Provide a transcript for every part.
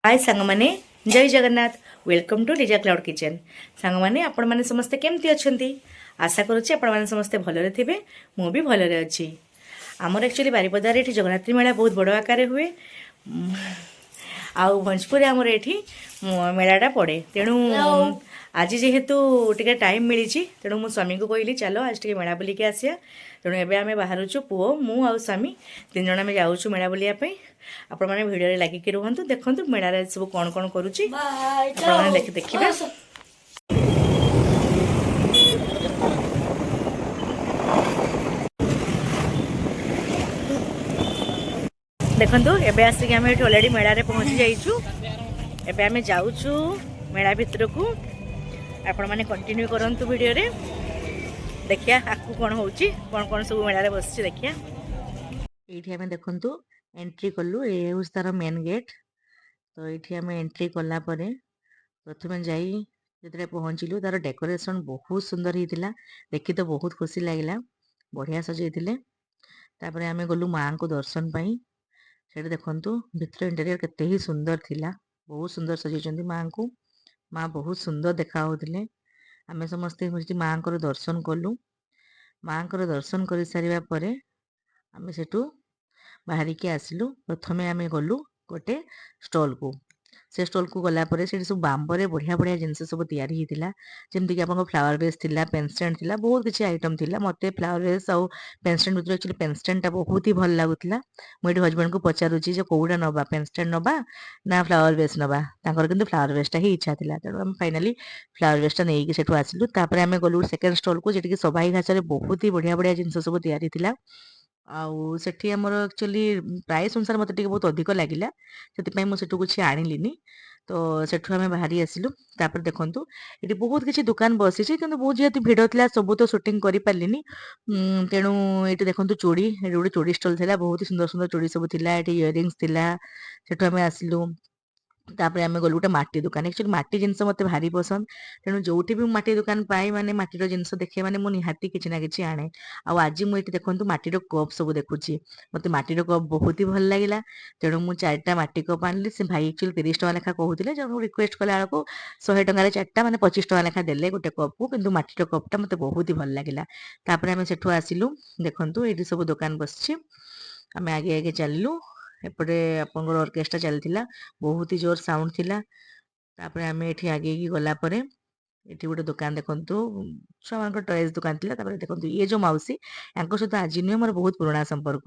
ହାଏ ସାଙ୍ଗମାନେ, ଜୟ Jagannath. Welcome to Liza Cloud Kitchen। ସାଙ୍ଗମାନେ, ଆପଣମାନେ ସମସ୍ତେ କେମିତି ଅଛନ୍ତି? ଆଶା କରୁଛି ଆପଣମାନେ ସମସ୍ତେ ଭଲରେ ଥିବେ। ମୁଁ ବି ଭଲରେ ଅଛି। ଆମର ଆକ୍ଚୁଆଲି ବାରିପଦାରେ ଏଠି ଜଗନ୍ନାଥ ମେଳା ବହୁତ ବଡ଼ ଆକାରରେ ହୁଏ ଆଉ ଭଞ୍ଜପୁରରେ ଆମର ଏଠି ମେଳାଟା ପଡ଼େ। ତେଣୁ ଆଜି ଯେହେତୁ ଟିକେ ଟାଇମ୍ ମିଳିଛି, ତେଣୁ ମୁଁ ସ୍ୱାମୀଙ୍କୁ କହିଲି, ଚାଲ ଆଜି ଟିକେ ମେଳା ବୁଲିକି ଆସିବା। ତେଣୁ ଏବେ ଆମେ ବାହାରୁଛୁ। ପୁଅ, ମୁଁ ଆଉ ସ୍ୱାମୀ ତିନି ଜଣ ଆମେ ଯାଉଛୁ ମେଳା ବୁଲିବା ପାଇଁ। ଆପଣମାନେ ଭିଡ଼ିଓରେ ଲାଗିକି ରୁହନ୍ତୁ, ଦେଖନ୍ତୁ ମେଳାରେ ସବୁ କ'ଣ କ'ଣ କରୁଛି। ଆପଣମାନେ ଦେଖିବେ। ଦେଖନ୍ତୁ, ଏବେ ଆସିକି ଆମେ ଏଠି ଅଲରେଡ଼ି ମେଳାରେ ପହଞ୍ଚି ଯାଇଛୁ। ଏବେ ଆମେ ଯାଉଛୁ ମେଳା ଭିତରକୁ। ଆପଣମାନେ କଣ୍ଟିନ୍ୟୁ କରନ୍ତୁ ଭିଡ଼ିଓରେ। ଦେଖିବା ଆଗକୁ କ'ଣ ହେଉଛି, କ'ଣ କ'ଣ ସବୁ ମେଳାରେ ବସିଛି ଦେଖିବା। ଏଇଠି ଆମେ ଦେଖନ୍ତୁ ଏଣ୍ଟ୍ରି କଲୁ। ଏ ହେଉଛି ତାର ମେନ୍ ଗେଟ୍। ତ ଏଇଠି ଆମେ ଏଣ୍ଟ୍ରି କଲା ପରେ ପ୍ରଥମେ ଯାଇ ଯେତେବେଳେ ପହଞ୍ଚିଲୁ, ତାର ଡେକୋରେସନ୍ ବହୁତ ସୁନ୍ଦର ହେଇଥିଲା। ଦେଖି ତ ବହୁତ ଖୁସି ଲାଗିଲା, ବଢ଼ିଆ ସଜେଇଥିଲେ। ତାପରେ ଆମେ ଗଲୁ ମାଆଙ୍କୁ ଦର୍ଶନ ପାଇଁ। ସେଠି ଦେଖନ୍ତୁ ଭିତର ଇଣ୍ଟେରିୟର କେତେ ହିଁ ସୁନ୍ଦର ଥିଲା। ବହୁତ ସୁନ୍ଦର ସଜେଇଛନ୍ତି ମାଆଙ୍କୁ। ମା ବହୁତ ସୁନ୍ଦର ଦେଖା ହେଉଥିଲେ। ଆମେ ସମସ୍ତେ ସେଠି ମାଆଙ୍କର ଦର୍ଶନ କଲୁ। ମାଆଙ୍କର ଦର୍ଶନ କରିସାରିବା ପରେ ଆମେ ସେଠୁ ବାହାରିକି ଆସିଲୁ। ପ୍ରଥମେ ଆମେ ଗଲୁ ଗୋଟେ ଷ୍ଟଲକୁ। ସେ ଷ୍ଟଲକୁ ଗଲା ପରେ ସେଠି ସବୁ ବାମ୍ବୋରେ ବଢ଼ିଆ ବଢ଼ିଆ ଜିନିଷ ସବୁ ତିଆରି ହେଇଥିଲା। ଯେମିତିକି ଆପଣଙ୍କ ଫ୍ଲାୱାର ଭେସ୍ ଥିଲା, ପେନ୍ ଷ୍ଟାଣ୍ଡ ଥିଲା, ବହୁତ କିଛି ଆଇଟମ୍ ଥିଲା। ମୋତେ ଫ୍ଲାୱାର ଭେସ୍ ଆଉ ପେନ୍ ଷ୍ଟାଣ୍ଡ ଭିତରୁ ଆକ୍ଚୁଆଲି ପେନ୍ ଷ୍ଟାଣ୍ଡଟା ବହୁତ ହି ଭଲ ଲାଗୁଥିଲା। ମୁଁ ଏଠି ହଜବେଣ୍ଡକୁ ପଚାରୁଛି ଯେ କୋଉଟା ନେବା, ପେନ୍ ଷ୍ଟାଣ୍ଡ ନେବା ନା ଫ୍ଲାୱାର ଭେସ୍ ନେବା? ତାଙ୍କର କିନ୍ତୁ ଫ୍ଲାୱାର ଭେସ୍ଟା ହିଁ ଇଚ୍ଛା ଥିଲା। ତେଣୁ ଆମେ ଫାଇନାଲି ଫ୍ଲାୱାର ଭେସ୍ଟା ନେଇକି ସେଠୁ ଆସିଲୁ। ତାପରେ ଆମେ ଗଲୁ ସେକେଣ୍ଡ ଷ୍ଟଲକୁ, ଯେଠିକି ସବାଇ ଘାସରେ ବହୁତ ହି ବଢ଼ିଆ ବଢ଼ିଆ ଜିନିଷ ସବୁ ତିଆରି ଥିଲା। ଆଉ ସେଠି ଆମର ଆକ୍ଚୁଆଲି ପ୍ରାଇସ୍ ଅନୁସାରେ ମୋତେ ଟିକେ ବହୁତ ଅଧିକ ଲାଗିଲା, ସେଥିପାଇଁ ମୁଁ ସେଠୁ କିଛି ଆଣିଲିନି। ତ ସେଠୁ ଆମେ ବାହାରି ଆସିଲୁ। ତାପରେ ଦେଖନ୍ତୁ, ଏଠି ବହୁତ କିଛି ଦୋକାନ ବସିଛି, କିନ୍ତୁ ବହୁତ ଯେହେତୁ ଭିଡ଼ ଥିଲା, ସବୁ ତ ସୁଟିଂ କରିପାରିଲିନି। ତେଣୁ ଏଠି ଦେଖନ୍ତୁ ଚୁଡ଼ି, ଏଠି ଗୋଟେ ଚୁଡ଼ି ଷ୍ଟଲ୍ ଥିଲା। ବହୁତ ସୁନ୍ଦର ସୁନ୍ଦର ଚୁଡ଼ି ସବୁ ଥିଲା ଏଠି, ଇୟରିଙ୍ଗସ୍ ଥିଲା। ସେଠୁ ଆମେ ଆସିଲୁ। ତାପରେ ଆମେ ଗଲୁ ଗୋଟେ ମାଟି ଦୋକାନ। ଆକ୍ଚୁଆଲି ମାଟି ଜିନିଷ ମୋତେ ଭାରି ପସନ୍ଦ। ତେଣୁ ଯୋଉଠି ବି ମୁଁ ମାଟି ଦୋକାନ ପାଏ, ମାନେ ମାଟିର ଜିନିଷ ଦେଖେ, ମାନେ ମୁଁ ନିହାତି କିଛି ନା କିଛି ଆଣେ। ଆଉ ଆଜି ମୁଁ ଏଠି ଦେଖନ୍ତୁ ମାଟିର କପ୍ ସବୁ ଦେଖୁଛି। ମୋତେ ମାଟିର କପ୍ ବହୁତ ହି ଭଲ ଲାଗିଲା। ତେଣୁ ମୁଁ ଚାରିଟା ମାଟି କପ୍ ଆଣିଲି। ସେ ଭାଇ ଆକ୍ଚୁଆଲି 30 ଟଙ୍କା ଲେଖା କହୁଥିଲେ। ଜଣକୁ ରିକ୍ୱେଷ୍ଟ କଲା ବେଳକୁ 100 ଟଙ୍କାରେ ଚାରିଟା, ମାନେ 25 ଟଙ୍କା ଲେଖା ଦେଲେ ଗୋଟେ କପ୍କୁ। କିନ୍ତୁ ମାଟିର କପ୍ଟା ମୋତେ ବହୁତ ହି ଭଲ ଲାଗିଲା। ତାପରେ ଆମେ ସେଠୁ ଆସିଲୁ। ଦେଖନ୍ତୁ, ଏଇଠି ସବୁ ଦୋକାନ ବସିଛି। ଆମେ ଆଗେ ଆଗେ ଚାଲିଲୁ। ଏପଟେ ଆପଣଙ୍କର ଅର୍କେଷ୍ଟ୍ରା ଚାଲିଥିଲା, ବହୁତ ହି ଜୋର ସାଉଣ୍ଡ ଥିଲା। ତାପରେ ଆମେ ଏଠି ଆଗେଇକି ଗଲା ପରେ ଏଠି ଗୋଟେ ଦୋକାନ ଦେଖନ୍ତୁ, ଛୁଆମାନଙ୍କ ଟଏଜ୍ ଦୋକାନ ଥିଲା। ତାପରେ ଦେଖନ୍ତୁ, ଇଏ ଯୋଉ ମାଉସୀ, ୟାଙ୍କ ସହିତ ଆଜି ନୁହେଁ, ମୋର ବହୁତ ପୁରୁଣା ସମ୍ପର୍କ।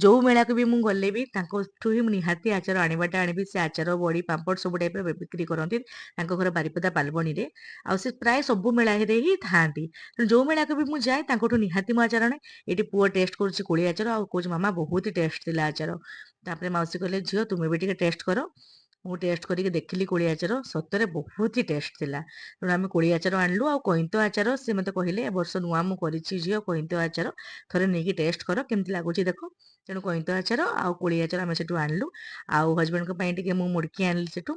ଯୋଉ ମେଳାକୁ ବି ମୁଁ ଗଲେ ବି ତାଙ୍କଠୁ ହିଁ ମୁଁ ନିହାତି ଆଚାର ଆଣିବାଟା ଆଣିବି। ସେ ଆଚାର, ବଡ଼ି, ପାମ୍ପଡ଼ ସବୁ ଟାଇପ୍ର ବିକ୍ରି କରନ୍ତି। ତାଙ୍କ ଘର ବାରିପଦା ପାଲବଣୀରେ ଆଉ ସେ ପ୍ରାୟ ସବୁ ମେଳାରେ ହିଁ ଥାଆନ୍ତି। ତେଣୁ ଯୋଉ ମେଳାକୁ ବି ମୁଁ ଯାଏ, ତାଙ୍କଠୁ ନିହାତି ମୁଁ ଆଚାର ଆଣେ। ଏଇଠି ପୁଅ ଟେଷ୍ଟ କରୁଛି କୋଳି ଆଚାର ଆଉ କହୁଛି, "ମାମା, ବହୁତ ଟେଷ୍ଟ ଥିଲା ଆଚାର।" ତାପରେ ମାଉସୀ କହିଲେ, "ଝିଅ, ତୁମେ ବି ଟିକେ ଟେଷ୍ଟ କର।" ମୁଁ ଟେଷ୍ଟ କରିକି ଦେଖିଲି କୋଳି ଆଚାର, ସତରେ ବହୁତ ହି ଟେଷ୍ଟ ଥିଲା। ତେଣୁ ଆମେ କୋଳି ଆଚାର ଆଣିଲୁ ଆଉ କଇନ୍ତ ଆଚାର। ସେ ମୋତେ କହିଲେ, "ଏ ବର୍ଷ ନୂଆ ମୁଁ କରିଛି ଝିଅ କଇନ୍ତ ଆଚାର, ଥରେ ନେଇକି ଟେଷ୍ଟ କର, କେମିତି ଲାଗୁଛି ଦେଖ।" ତେଣୁ କଇନ୍ତ ଆଚାର ଆଉ କୋଳି ଆଚାର ଆମେ ସେଠୁ ଆଣିଲୁ। ଆଉ ହଜବେଣ୍ଡଙ୍କ ପାଇଁ ଟିକେ ମୁଁ ମୁଡ଼କି ଆଣିଲି ସେଠୁ।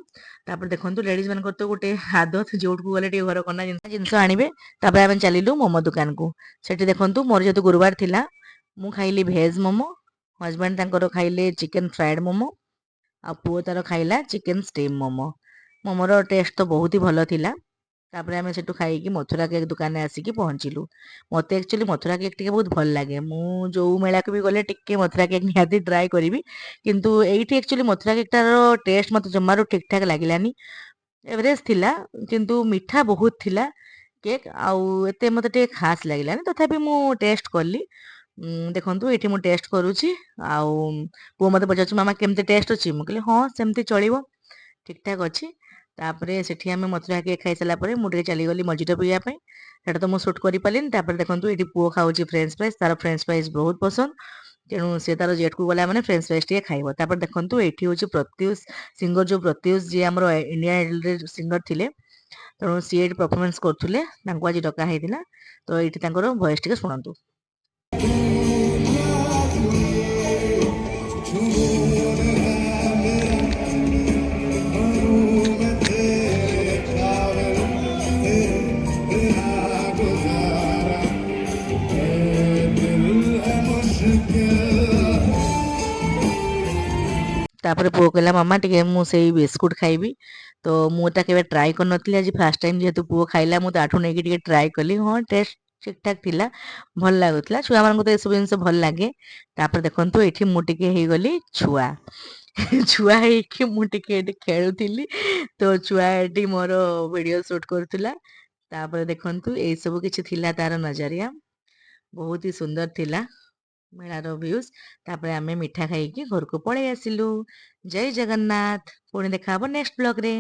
ତାପରେ ଦେଖନ୍ତୁ, ଲେଡିଜ୍ ମାନଙ୍କର ତ ଗୋଟେ ଆଦତ, ଯୋଉଠୁକୁ ଗଲେ ଟିକେ ଘର କନା ଜିନିଷ ଆଣିବେ। ତାପରେ ଆମେ ଚାଲିଲୁ ମୋମୋ ଦୋକାନକୁ। ସେଠି ଦେଖନ୍ତୁ, ମୋର ଯେହେତୁ ଗୁରୁବାର ଥିଲା, ମୁଁ ଖାଇଲି ଭେଜ୍ ମୋମୋ, ହଜବେଣ୍ଡ ତାଙ୍କର ଖାଇଲେ ଚିକେନ ଫ୍ରାଏଡ୍ ମୋମୋ ଆଉ ପୁଅ ତାର ଖାଇଲା ଚିକେନ ଷ୍ଟିମ୍ ମୋମୋ। ମୋମୋର ଟେଷ୍ଟ ତ ବହୁତ ହି ଭଲ ଥିଲା। ତାପରେ ଆମେ ସେଠୁ ଖାଇକି ମଥୁରା କେକ୍ ଦୋକାନରେ ଆସିକି ପହଞ୍ଚିଲୁ। ମୋତେ ଆକ୍ଚୁଆଲି ମଥୁରା କେକ୍ ଟିକେ ବହୁତ ଭଲ ଲାଗେ। ମୁଁ ଯୋଉ ମେଳାକୁ ବି ଗଲେ ଟିକେ ମଥୁରା କେକ୍ ନିହାତି ଟ୍ରାଏ କରିବି। କିନ୍ତୁ ଏଇଠି ଆକ୍ଚୁଆଲି ମଥୁରା କେକ୍ଟାର ଟେଷ୍ଟ ମୋତେ ଜମାରୁ ଠିକ୍ ଠାକ୍ ଲାଗିଲାନି। ଏଭରେଜ ଥିଲା, କିନ୍ତୁ ମିଠା ବହୁତ ଥିଲା କେକ୍ ଆଉ ଏତେ ମୋତେ ଟିକେ ଖାସ୍ ଲାଗିଲାନି। ତଥାପି ମୁଁ ଟେଷ୍ଟ କଲି। ଦେଖନ୍ତୁ, ଏଇଠି ମୁଁ ଟେଷ୍ଟ କରୁଛି ଆଉ ପୁଅ ମୋତେ ପଚାରୁଛି, "ମାମା, କେମିତି ଟେଷ୍ଟ ଅଛି?" ମୁଁ କହିଲି, "ହଁ, ସେମିତି ଚଳିବ, ଠିକ୍ ଠାକ୍ ଅଛି।" ତାପରେ ସେଠି ଆମେ ମଥୁରା କେକ୍ ଖାଇସାରିଲା ପରେ ମୁଁ ଟିକେ ଚାଲିଗଲି ମଜିଟୋ ପିଇବା ପାଇଁ। ସେଇଟା ତ ମୁଁ ସୁଟ୍ କରିପାରିଲିନି। ତାପରେ ଦେଖନ୍ତୁ, ଏଇଠି ପୁଅ ଖାଉଛି ଫ୍ରେଞ୍ଚ ଫ୍ରାଇଜ୍। ତାର ଫ୍ରେଞ୍ଚ ଫ୍ରାଇଜ୍ ବହୁତ ପସନ୍ଦ। ତେଣୁ ସେ ତାର ଜେଟ୍କୁ ଗଲା ମାନେ ଫ୍ରେଞ୍ଚ ଫ୍ରାଇଜ୍ ଟିକେ ଖାଇବ। ତାପରେ ଦେଖନ୍ତୁ, ଏଇଠି ହେଉଛି ପ୍ରତ୍ୟୁଷ ସିଙ୍ଗର, ଯୋଉ ପ୍ରତ୍ୟୁଷ, ଯିଏ ଆମର ଇଣ୍ଡିଆନ୍ ଆଇଡଲରେ ସିଙ୍ଗର ଥିଲେ। ତେଣୁ ସିଏ ଏଇଠି ପରଫର୍ମାନ୍ସ କରୁଥିଲେ। ତାଙ୍କୁ ଆଜି ଡକା ହେଇଥିଲା। ତ ଏଇଠି ତାଙ୍କର ଭଏସ୍ ଟିକେ ଶୁଣନ୍ତୁ। जुनून है मेरा, मरूं मैं तेरे काबिल, तेरे बिना गुजारा ऐ दिल है मुश्किल। ତାପରେ ପୁଅ କହିଲା, "ମାମା, ଟିକେ ମୁଁ ସେଇ ବିସ୍କୁଟ୍ ଖାଇବି।" ତ ମୁଁ ତା କେବେ ଟ୍ରାଏ କରିନଥିଲି। ଆଜି ଫାର୍ଷ୍ଟ ଟାଇମ୍ ଯେହେତୁ ପୁଅ ଖାଇଲା, ମୁଁ ତାଠୁ ନେଇକି ଟିକେ ଟ୍ରାଏ କଲି। ହଁ, ଟେଷ୍ଟ ଠିକ୍ ଠାକ୍ ଥିଲା, ଭଲ ଲାଗୁଥିଲା। ଛୁଆମାନଙ୍କୁ ତ ଏସବୁ ଜିନିଷ ଭଲ ଲାଗେ। ତାପରେ ଦେଖନ୍ତୁ, ଏଇଠି ମୁଁ ଟିକେ ହେଇଗଲି ଛୁଆ। ଛୁଆ ହେଇକି ମୁଁ ଟିକେ ଏଠି ଖେଳୁଥିଲି, ତ ଛୁଆ ଏଠି ମୋର ଭିଡ଼ିଓ ସୁଟ୍ କରୁଥିଲା। ତାପରେ ଦେଖନ୍ତୁ, ଏଇସବୁ କିଛି ଥିଲା ତାର ନଜରିଆ। ବହୁତ ହି ସୁନ୍ଦର ଥିଲା ମେଳାର ଭ୍ୟୁଜ୍। ତାପରେ ଆମେ ମିଠା ଖାଇକି ଘରକୁ ପଳେଇ ଆସିଲୁ। ଜୟ ଜଗନ୍ନାଥ। ପୁଣି ଦେଖା ହବ ନେକ୍ସଟ ବ୍ଲଗରେ।